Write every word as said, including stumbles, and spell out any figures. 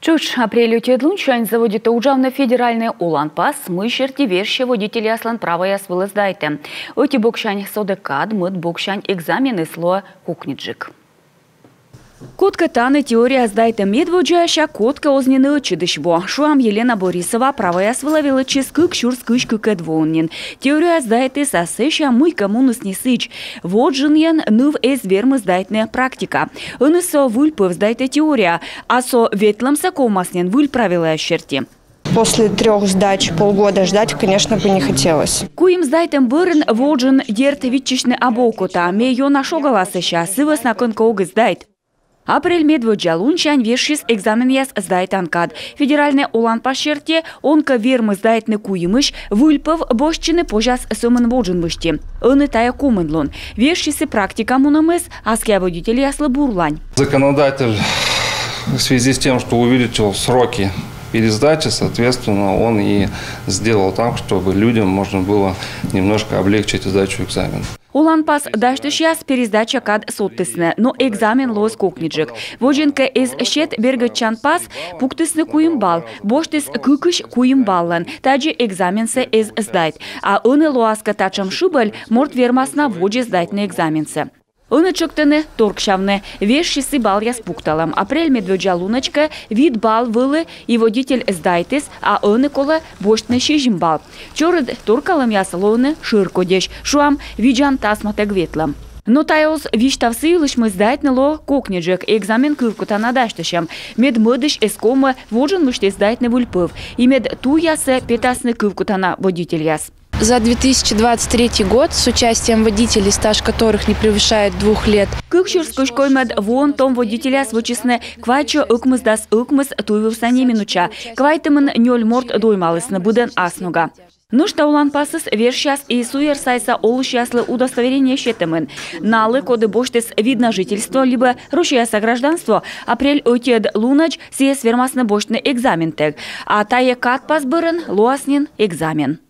Тыш апрель ӧтиӧд лунсянь заводитӧ уджавны федеральнӧй оланпас, мый серти вежсьӧ водительяслӧн праваяс вылӧ сдайтӧм. Ӧти боксянь содӧ кад, мӧд боксянь экзаменыс лоӧ кокниджык. Кодкӧ тані теория сдайтӧ медводдзаысь, а кодкӧ оз нин ӧтчыдысь во. Шуам, Елена Борисова праваяс вылӧ велӧдчис кык сюрс кызь кыкӧд воын нин. Теория сдайтіс, а сэсся мыйкӧ муніс не сідз. Во джынйӧн ныв эз вермы сдайтны практика. Ӧні со выльпӧв сдайтӧ теория, а со ветлӧмсӧ ковмас нин выль правилаяс серти. После трёх сдач полгода ждать, конечно, бы не хотелось. Куим сдайтӧм бӧрын во джын, дерт, виччысьны абу окота. Ме ёна шогала сэсся, сы вӧсна кӧнкӧ ог и сдайт. Апрель медводдза лунсянь вежсис экзаменъяс сдайтан кад. Федеральнӧй оланпас серти, он кӧ вермы сдайтны куимысь, выльпӧв босьтчыны позяс сӧмын во джын мысти. Ӧні тайӧ комын лун. Вежсис и практика мунӧмыс, аскиа водительяслы бурлань. Законодатель, в связи с тем, что увеличил сроки пересдачи, соответственно, он и сделал так, чтобы людям можно было немножко облегчить сдачу экзамена. Оланпас дасьтысьяс пересдача кад содтісны, но экзамен лоис кокниджык. Водзын кӧ эз сет бергӧдчан пас, пуктісны куим балл, босьтіс кыкысь куим баллӧн, тадзи экзаменсӧ эз сдайт. А ӧні лоас кӧ татшӧм шыбӧль, морт вермас на водзӧ сдайтны экзаменсӧ. Ӧні тшӧктӧны торксявны, вежсис и баллъяс пукталӧм. Апрель медводдза лунӧдз кӧ вит балл вӧлі и водитель сдайтіс, а ӧні колӧ босьтны сизим балл. Чорыд торкалӧмъяс лоӧны шӧркодьӧсь, шуам, видзан тасматӧг ветлӧм. Но тайӧ оз висьтав сы йылысь, мый сдайтны лоӧ кокниджык, экзамен кывкутана дасьтысьӧм. Мед мӧдысь эз ковмы во джын мысти сдайтны выльпӧв. И мед туясӧ петасны кывкутана водительяс. За две тысячи двадцать третий год с участием водителей, стаж которых не превышает двух лет. Кык сюрс кызь коймӧд воын том водительяс вӧчисны квайтсё ӧкмысдас ӧкмыс туйвывса неминуча. Квайтымын нёль морт доймалісны быдӧн ас нога. Нӧшта оланпасыс вежсяс и суйӧрсайса олысьяслы удостоверение сетӧмын. Налы, коді босьтіс вид на жительство либӧ Россияса гражданство, апрель ӧтиӧд лунӧдз сійӧс вермасны босьтны экзаментӧг. А тайӧ кадпас бӧрын лоас нин экзамен.